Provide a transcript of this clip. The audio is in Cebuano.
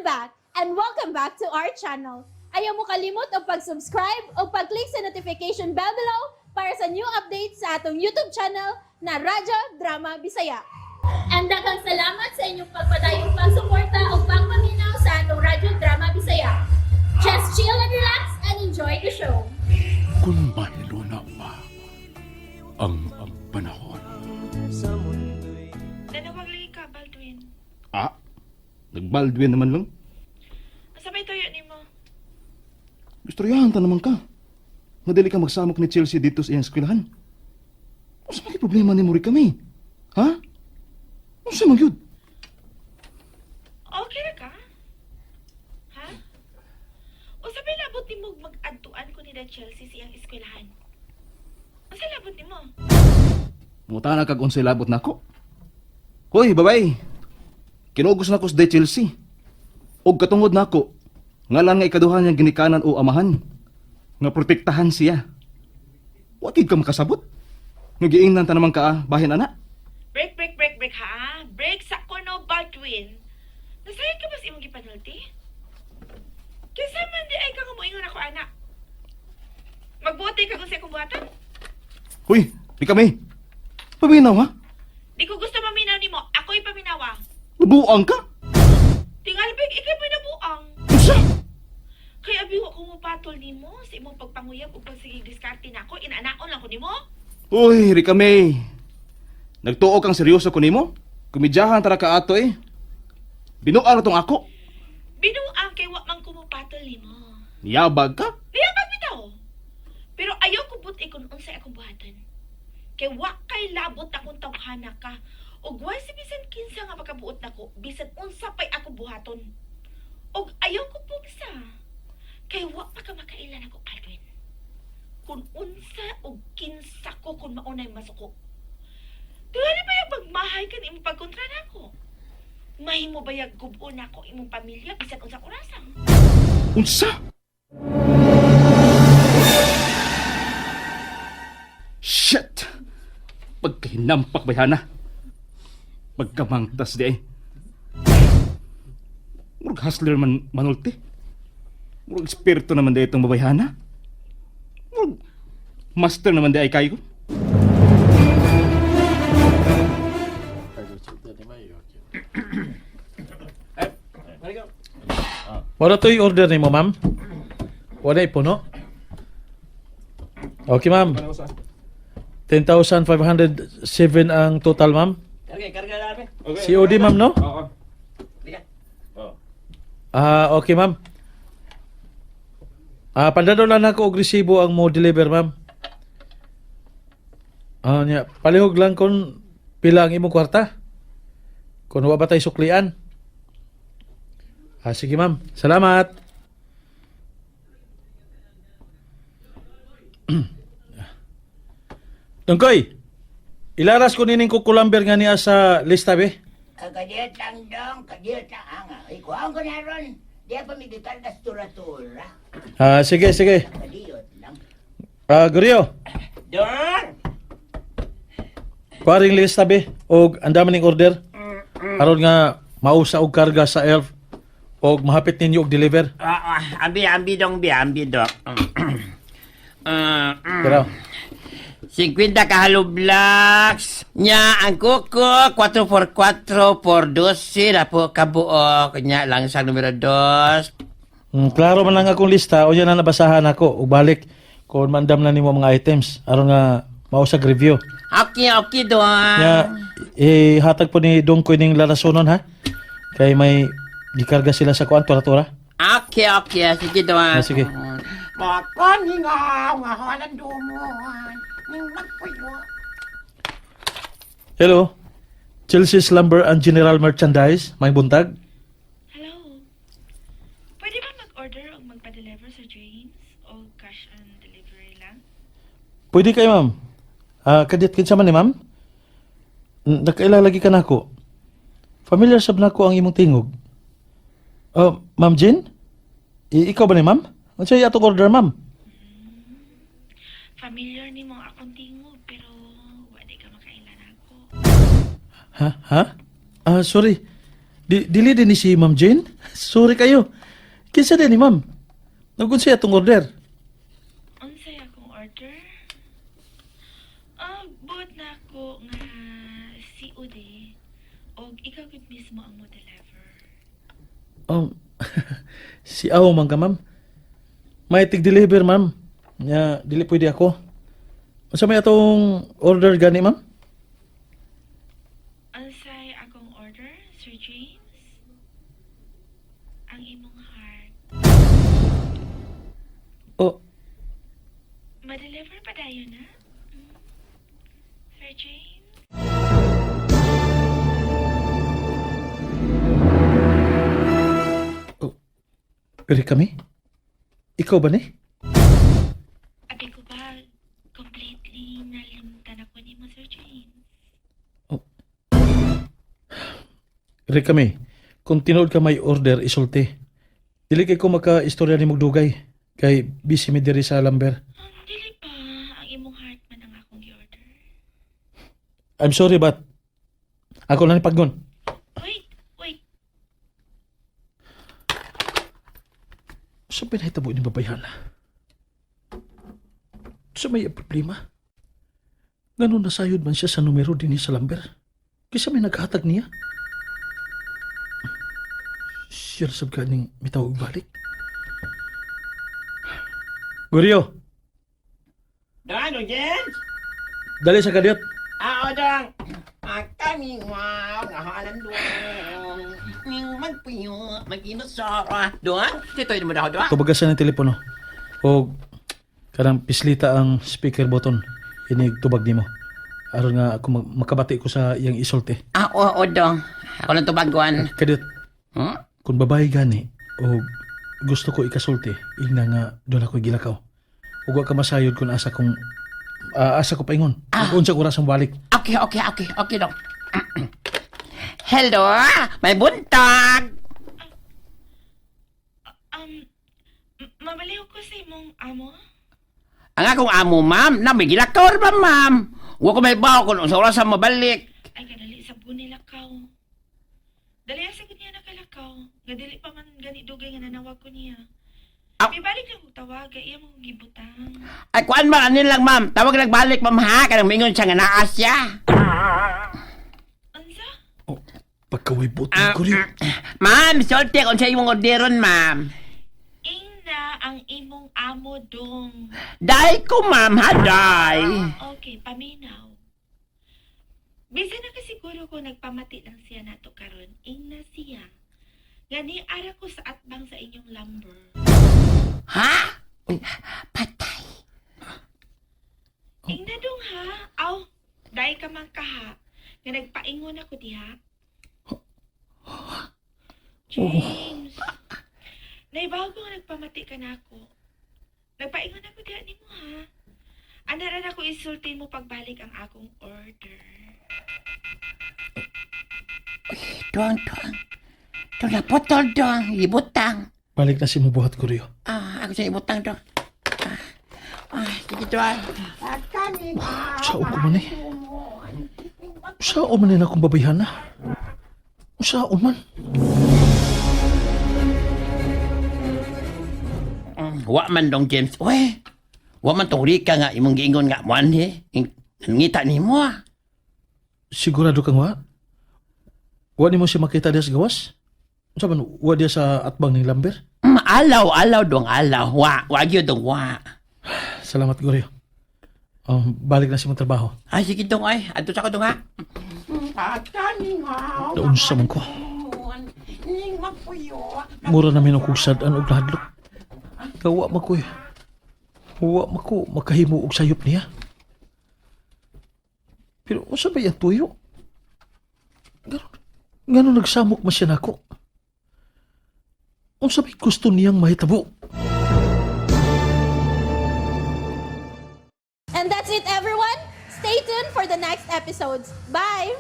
I'm back and welcome back to our channel. Ayaw mo kalimot og pag-subscribe o pag-click sa notification bell below para sa new updates sa atong YouTube channel na Radyo Drama Bisaya. And daghang salamat sa inyong pagpadayong pagsuporta o pagpaminaw sa atong Radyo Drama Bisaya. Just chill and relax and enjoy the show. Kung mahiluna pa ang panahon. Nanawag lagi ka, Baldwin. Ah, nag-Baldwin naman lang. Asa may tuyo nimo? Istoryahan ta naman ka. Madali ka magsamok ni Chelsea dito sa iyang eskwelahan. Unsa may problema ni Muri kami? Ha? Unsa man gyud? Okay ra ka? Ha? Unsa may labot nimo mag-adtuan ko nila Chelsea sa iyang eskwelahan? Unsa labot nimo? Muta na kag unsay labot nako. Hoy, babay. Kinugos nako sa de Chelsea. Og katungod nako, ngalan nga ikaduha niyang ginikanan o amahan, nga protektahan siya. Wa gid ka makasabot. Nga giingnan ta naman ka, ah, bahin ana. Break, break, break, break ha? Break sa kuno, Baldwin. Nasayod ka ba sa imong gipanulti? Kinsa man di ay ka kumuingon ako, anak. Magbuote ka kung sa akong buhatan? Hoy, di kami. Paminaw ha? Di ko gusto maminaw nimo. Ako'y paminawa. Nabuang ka? Tingal big, ikay mo'y nabuang. Unsa? Kay abi wa ko mopatol nimo sa imong pagpanguyab ug pagsigig diskarte nako, inanaon lang ko nimo. Uy, Rika May. Nagtuo kang seryoso ko nimo? Kumidyahan tara ka ato eh. Binuang na tong ako. Binuang kay wa man ko mopatol nimo. Niyabag ka? Niyabag bitaw. Pero ayaw ko but ikon unsay akong buhatan. Kay wa kay labot akong tawhana ka. Ug wa si bisan kinsa nga makabuot nako, bisan unsa pay ako buhaton. Ug ayaw ko pugsa. Kay wa pa ka makaila nako, Alvin. Kung unsa og kinsa ko kung maunay masuko. Tuwari ba yung pagmahay ka imong pagkontra nako? Mahimo ba yung gubo nako imong pamilya bisan unsa orasa? Unsa? Shit! Pagkahinampak bayhana. Pagkamangtas di ay. Murag hustler man manulti. Murag eksperto naman di itong babayhana. Murag master naman di ay kayo. Wala to yung order nimo, ma'am? Wala ipuno? Okay, ma'am. 10,507 ang total, ma'am. COD, ma'am, no? Oo. Ah, okay, ma'am. Ah, pandado lang ako og resibo ang mo deliver, ma'am. Ah, nya, palihog lang kung pila ang imong kwarta. Kung wa ba tay suklian. Ah, sige, ma'am. Salamat. Tungkoy, ilaras ko nining kukulamber nga niya sa lista, be. Kadiyot lang dong, kadiyot lang anga. Ikuha ko na ron. Di pa may gikargas tura-tura. Ah, sige, sige. Kadiyot lang. Ah, Guryo. Dong! Kuwaring lista be og ang dami ning order. Aron nga mausa og karga sa elf og mahapit ninyo og deliver. Ah, ah, ambi, ambi dong, bi, ambi dong. Pero 50 kahalublaks. Nya, ang kuko, 4x4 por 12, na po kabuok. Nya, langsang numero 2. Klaro man ang akong lista o yan na nabasahan ako ug balik kon mandam na nimo mga items aron nga mausag review. Okay, okay, dong. Nya ihatag po ni Dongkoy ning larasonon ha. Kay may gikarga sila sa kuan tura-tura. Okay, okay. Sige, dong. Ah, sige. Makaningaw nga halan dumon. Ning magpuyo. Hello. Chelsea Lumber and General Merchandise, may buntag. Hello. Pwede ba mag-order o magpa-deliver Sir James? O cash on delivery lang? Pwede kayo, ma'am. Ah, kadit kinsa man ni ma'am? Nakaila lagi ka nako. Familiar sab nako ang imong tingog. Oh, Ma'am Jean? Ikaw ba ni ma'am? Unsa atong order, ma'am? Familiar ni mo akong tingog pero wala ka makaila nako. Ha? Ha? Ah, sorry. Dili din ni si Ma'am Jane? Sorry kayo. Kinsa din ni ma'am? Nagun siya itong order. Unsay akong order? Ah, buot na ako nga COD. Og ikaw gud mismo ang mo deliver. Si Aw man ka, ma'am. May tig-deliver, ma'am. Nya, dili pwede ako. Unsa may atong order gani, ma'am? Unsay akong order, Sir James? Ang imong heart. Oh, Ma-deliver pa dayon na? Sir James? Oh. Pero kami? Ikaw ba ni? Abi ko ba completely nalimtan ako ni mo, Sir James? Oh. Rekame, kung tinuod ka may order, isulti. Dili kay ko maka-istorya ni dugay. Kay busy mi diri sa Lamber. Dili pa. Ang imong heart man ang akong gi-order. I'm sorry but ako lang ni Paggon. Wait, wait. Sa pinahitabo ni babayhana? Sa may problema? Ganun nasayod man siya sa numero din sa Lamber. Kisa may naghatag niya. Siya sab ka ning mitawag balik. Guryo, Doang, dong James. dali sa kadiyot. Ah, o dong. Ah, kami wow, nga halan dong. Ning magpuyo, mag-inosora. Doang, dito mo daw doang. Tubagasan ang telepono. O kanang pislita ang speaker button. Inig tubag nimo. Aron nga ako makabati ko sa iyang isulti. Ah, oo, dong. Ako lang tubaguan. Kadiyot, Hmm? kung babae gani o gusto ko ikasulti, ingna nga doon ako gilakaw. Ug wa ka masayod kung asa kong asa ko paingon. Ah. Unsa oras ang balik. Okay, dong. Hello, may buntag. Mabaliw ko sa imong amo? Ang akong amo, ma'am, na may gilakaw ba, ma'am? Wa ko may bawo kung unsa oras ang mabalik. Ay, kadali sa bunilakaw. Dali sa niya nakalakaw. Nga dili pa man gani dugay nga nanawag ko niya. Aw. May balik lang kong tawag, kay iya mong gibutang. Ay, kuan man, anin lang, ma'am. Tawag nagbalik, ma'am, ha? Kanang mingon siya nga naa siya. Unsa? Oh, pagkaway button Ah, ko rin. Ma'am, sulti kung sa imong orderon, ma'am. Ingna ang imong amo dong. Dai ko, ma'am, ha, dai. Okay, paminaw. Bisan na kasiguro ko nagpamati lang siya nato karon, ingna siya. Gani ara ko sa atbang sa inyong lumber. Ha? Uy, patay. Ingna dong ha. Aw, dai ka man kaha. Nga nagpaingon ako diha. James. Naibaw ko nga nagpamati ka na ako. Nagpaingon ako diha nimo ha. Ana ra na ko isulti mo pagbalik ang akong order. Doang, doang. Doang, naputol, doang. Ibutang. Balik na si mabuhat ko riyo. Ah, ako sa ibutang, doang. Ah, ah, sige, doang. Sao ko man eh. Sao man nila akong babayhana? Sao man? Wa man dong, James. Uy, wa man tong Rika nga imong giingon nga muan he. Ngita nimo ah. Sigurado kang wa? Wa nimo siya makita diya sa gawas? Unsa man wa diya sa atbang ning Lamber? Alaw, alaw dong, alaw. Wa, wa gyud dong, wa. Salamat Goryo. Balik na siya trabaho. Ay, sige dong, ay. Adto sa ko dong, ha. Naunsa man ko. Mura na minong kog sad-an og lahadlok. Gawa man ko eh. Wa man ko makahimo og sayop niya. Pero unsa ba iyang tuyo? Ngano nagsamok man siya nako? Unsa may gusto niyang mahitabo? And that's it, everyone. Stay tuned for the next episodes. Bye!